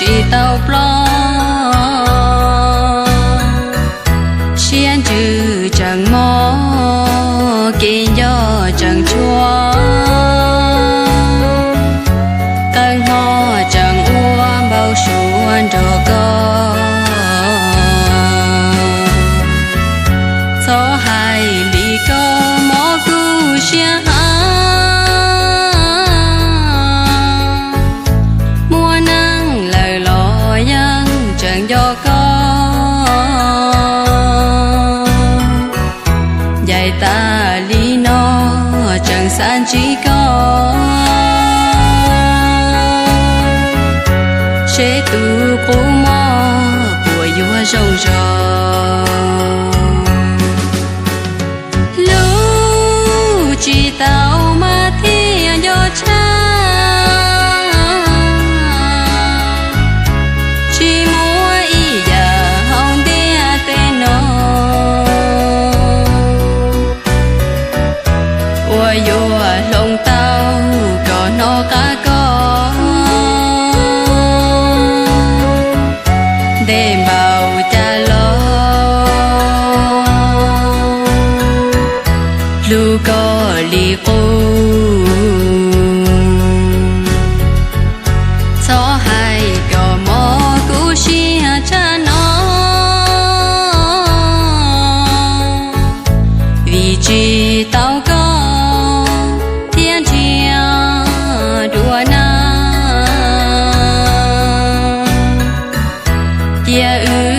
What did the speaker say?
tsis tau ploj. Siab ntsws tseem mob, kev nco tseem tshuav, qawg hmo tseem ua npau suav nrog koj. Txhob hais li ko, mob kuv siab heev. Muaj neeg lawm los yeej tseem nco koj. Ncaim tas li no, tseem xav ntsib koj, seb tus qub mob puas yuav zoo zog. Hlub tsis tau mas thiaj nco tshaj, tsis muaj ib yam hauv ntiaj teb no uas yuav hloov tau kom hnov qab koj. Ntev npaum cas los hlub koj li qub. Txhob hais kom mob kuv siab tshaj no, vim tsis tau koj thiab nrhiav dua na. Cia wb